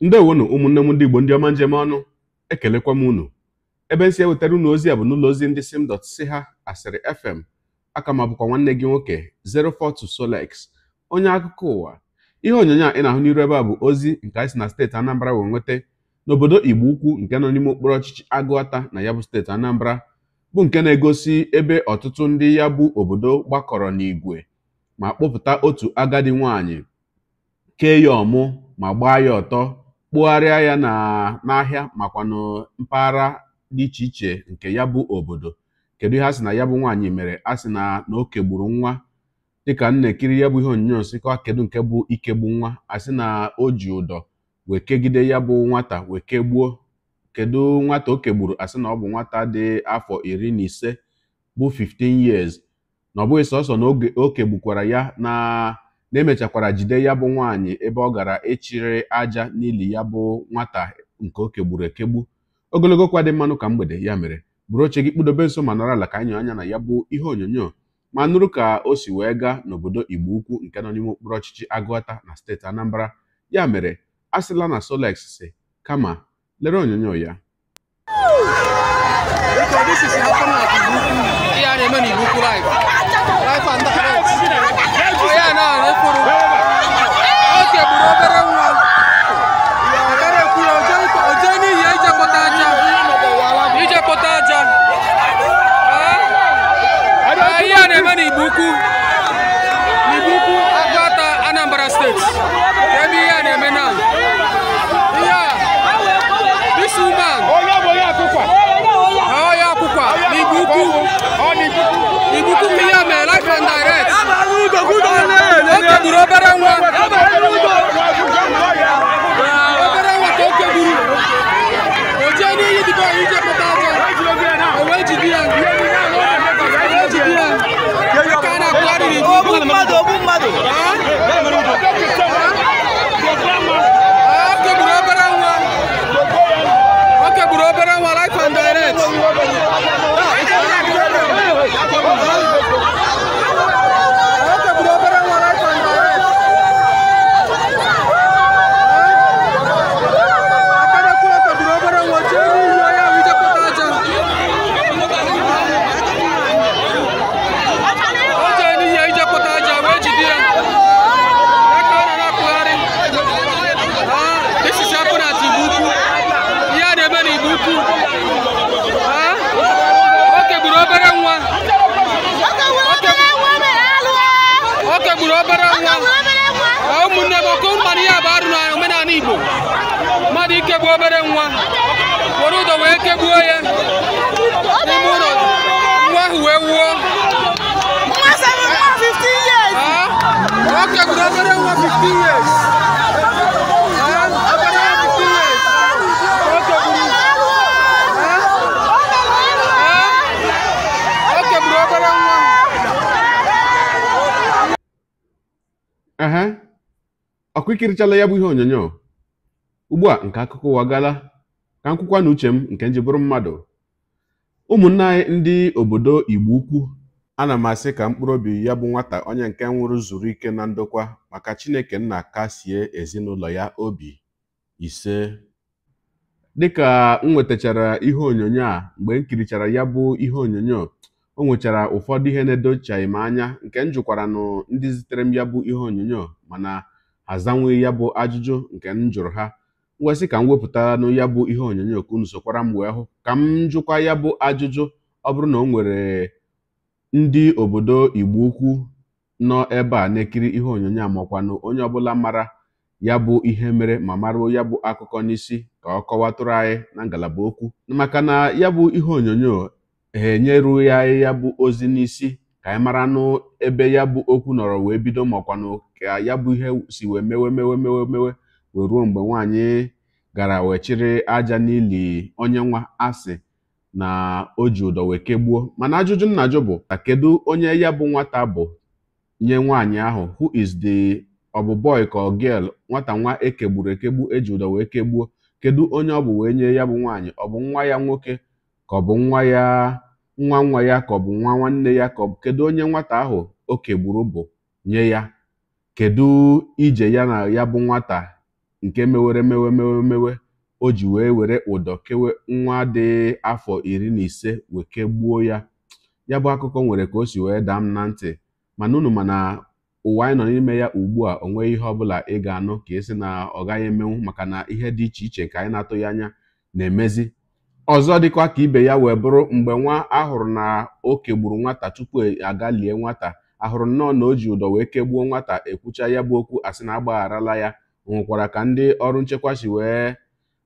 Ndewonu ụmụnne m ndị Igbo ndị ọma njem ọnụ, ekelekwa m unu. Ebe nsi ewetara unu ozi a bụ n'ụlọ ozi ndị sim dot si ha asịrị FM. Aka ma bụkwa nwanne gị nwoke 042 Solex, onye akụkọ ụwa. Ihe onyonyo a ị na-ahụ n'iru ebe a bụ ozi nke anyị si na steeti Anambra wee nweta n'obodo Igbo Ukwu nke nọ n'ime okpuru ọchịchị Agụata na ya bụ steeti Anambra, bụ nke na-egosi ebe ọtụtụ ndị ya bụ obodo gbakọrọ n'igwe ma kpọpụta otu agadi nwaanyị, kee ya ọmụ ma gbaa ya ọtọ, kpụgharịa ya na n'ahịa makwanụ mpaghara dị iche iche nke ya bụ obodo. Kedu ihe a sị na ya bụ nwaanyị mere? A sị na o kegburu nwa. Dịka m na-ekiri ya bụ ihe onyonyo sịkwa kedu nke bụ ikegbu nwa, a sị na o ji ụdọ wee kegide ya bụ nwata wee kegbuo. Kedu nwata o kegburu? A sị na ọ bụ nwata dị afọ 15 bụ 15 years, na ọ bụghị sọsọ na oge o kegbukwara ya na na-emechakwara jide ya bụ nwaanyị ebe ọ gara ịchịrị aja n'ili ya bụ nwata nke o kegburu ekegbu. Ogologo kwa dị mmanụ ka mgbede, ya mere buru oche gị kpụdobe nso ma nọrọ ala ka anyị anya na ya bụ ihe onyonyo ma nụrụ ka o si wee gaa n'obodo Igbo Ukwu nke nọ n'ime okpuru ọchịchị Agụata na steeti Anambra. Ya mere a sịla na Solex si, kama lere onyonyo ya. This is happening at Igbo Ukwu. Ihe a na-eme n'Igbo Ukwu live. Live and direct. Onye a na-ekwuru. O kegburu obere nwa. Agara ekwu ya, o jee n'ihi ije kpọta aja. Ije kpọta aja. Ihe a na-eme n'Igbo Ukwu. N'Igbo Ukwu, Agụata, Anambra State. Ebe ihe a na-eme now. Ihe a, this woman. Onye akwụkwọ n'Igbo Ukwu. Igbo Ukwu ka ihe a mere live and direct. O kegburu obere nwa. Obere nwa ka o kegburu. O jee n'iyi dịka ije kpọta aja. O wee jide ya. O wee jide ya. Aka a na-akpụgharị n'Igbo Ukwu. O kegburu obere nwa. O kegburu obere nwa live and direct. O kegburu obere nwa live and direct. Aka na-ekwu o kegburu obere nwa jee n'iyi onye ahụ ije kpọta aja. O jee n'iyi ije kpọta aja wee jide ya. Aka ọ nọ na-akpụgharị. This is happening at Igbo Ukwu. Ihe a na-eme n'Igbo Ukwu. O kegburu obere nwa. O kegburu obere nwa. Ụmụnne m, ọkụ mmanụ ihe bụ arụ na omenala Igbo. Mmadụ ikegbu obere nwa, were ụdọ wee kegbuo ya n'ime ụlọ, nwa ahụ wee wuo. O kegburu obere nwa 15 years. Obere nwa 15 years. O kegburu. O kegburu obere nwa. Ehe, ọkụ ikirichala ya bụ ihe onyonyo. Ugbu a nke akụkọ ụwa gala, ka m kwukwa na uche m nke nji bụrụ mmadụ. Ụmụnne anyị ndị obodo Igbo Ukwu, ana m asị ka mkpụrụ obi ya bụ nwata onye nke nwụrụ zuru ike na ndokwa, maka Chineke nna kasie ezinụlọ ya obi. Ise. Dịka m nwetachara ihe onyonyo a, mgbe m kirichara ya bụ ihe onyonyo, o nwechara ụfọdụ ihe na-edochaghị m anya nke m jụkwara nụ ndị zitere m ya bụ ihe onyonyo, mana azanweghị ya bụ ajụjụ nke m jụrụ ha. Ngwasị ka m wepụta nụ ya bụ ihe onyonyo ka unu sokwara m wee hụ, ka m jụkwa ya bụ ajụjụ. Ọ bụrụ na o nwere ndị obodo Igbo Ukwu nọ ebe a na-ekiri ihe onyonyo a, makwanụ onye ọbụla mara ya bụ ihe mere ma maruo ya bụ akụkọ n'isi, ka ọ kọwatụrụ anyị na ngalaba okwu, maka na ya bụ ihe onyonyo ha enyerughị anyị ya bụ ozi n'isi ka anyị mara nụ ebe ya bụ okwu nọrọ wee bido, makwanụ ka ya bụ ihe si wee mewe mewe mewe mewe wee ruo mgbe nwaanyị gara wee chịrị aja n'ili onye nwa asị na o ji ụdọ wee kegbuo. Mana ajụjụ m na-ajụ bụ, kedu onye ya bụ nwata bụ nye nwaanyị ahụ? Who is the ọ bụ boy ka ọ girl nwata nwa ekegburu ekegbu eji ụdọ wee kegbuo? Kedu onye ọ bụ wee nye ya bụ nwaanyị? Ọ bụ nwa ya nwoke ka ọ bụ nwa ya nwa nwa ya ka ọ bụ nwa nwanne ya ka ọ bụ kedu onye nwata ahụ o kegburu bụ nye ya? Kedu ije ya na ya bụ nwata Nke mewere mewe mewe mewe o ji wee were ụdọ kewe nwa dị afọ 15 wee kegbuo ya. Ya bụ akụkọ nwere ka o si wee daa m na ntị, mana unu mana ụwa anyị nọ n'ime ya ugbu a, o nweghị ihe ọbụla ị ga-anụ ka ị sị na ọ gaghị emenwu, maka na ihe dị iche iche ka anyị na-atụghị anya na-emezi. Ọzọ dịkwa ka ibe ya wee bụrụ mgbe nwa ahụrụ na o kegburu nwata tupu aga lie nwata, ahụrụ nnọọ na o ji ụdọ wee kegbuo nwata, ekwucha ya bụ okwu asị na agbagharala ya. Nwekwara ka ndị ọrụ nchekwa si wee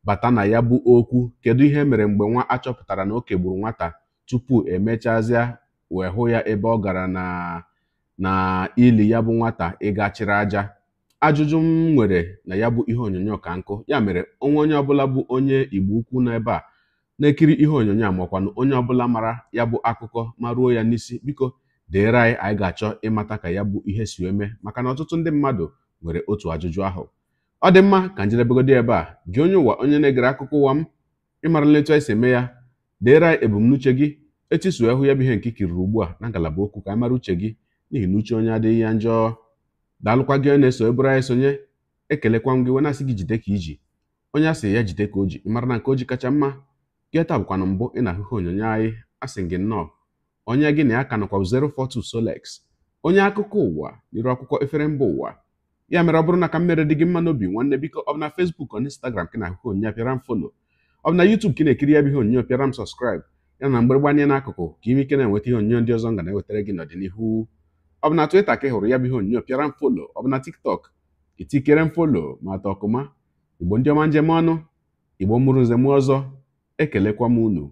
bata na ya bụ okwu. Kedu ihe mere mgbe nwa achọpụtara na o kegburu nwata tupu emechazịa wee hụ ya ebe ọ gara na ili ya bụ nwata ịgachiri aja? Ajụjụ m nwere na ya bụ ihe onyonyo ka nkụ. Ya mere onwe onye ọbụla bụ onye Igbo ukwu n'ebe a na-ekiri ihe onyonyo a, makwanụ onye ọbụla mara ya bụ akụkọ ma ruo ya n'isi, biko deere anyị, anyị ga-achọ ịmata ka ya bụ ihe si eme, maka na ọtụtụ ndị mmadụ nwere otu ajụjụ ahụ. Ọ dị mma ka njedebegodi ebe a. Gị onye ụwa, onye na-egere akụkọ ụwa m, ịmarala etu anyị si eme ya. Deere anyị ebumnuche gị etu isi wee hụ ya bụ ihe nke ikiriri ugbu a na ngalaba okwu, ka anyị mara uche gị, n'ihi na uche onye adịghị ya njọ. Daalụkwa gị onye na-eso eburu anyị sonye, ekelekwa m gị wee na-asị gị jide ka iji, onye asị ya jide ka o ji, ịmara na nke o ji kacha mma. Gị taa bụkwanụ mbụ ị na-ahụ ihe onyonyo anyị, asị gị nnọọ. Onye gị na ya ka nọkwa 042 Solex, onye akụkọ ụwa n'iru akwụkwọ efere mba ụwa. Ya mere ọ bụrụ na ka mmere dị gị mma n'obi, nwanne biko, ọ bụ na Facebook, ọ na Instagram ka ị na-ahụ ihe onyonyo, pịara m follow. Ọ bụ na YouTube ka ị na-ekiri ya bụ ihe onyonyo, pịara m subscribe, ya na mgbịrịgba n'akụkụ, ka ime ike na-enweta ihe onyonyo ndị ọzọ m ga na-ewetara gị n'ọdịnihu. Ọ bụ na Twitter ka ị hụrụ ya bụ ihe onyonyo, pịara m follow. Ọ bụ na TikTok, itikere m follow ma atọ ọkụma. Igbo ndị ọma, njem ọnụ, Igbo mụrụ nze m ọzọ, ekelekwa m unu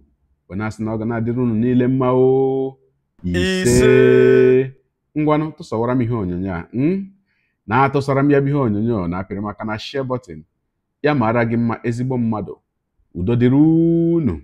wee na-asị na ọ ga na-adịrị unu niile mma o. Ise. Ngwanụ, tụsawara m ihe onyonyo a, na-atụsara m ya bụ ihe onyonyo na apịrị maka na share button. Ya mara gị mma, ezigbo mmadụ. Udo dịrị unu.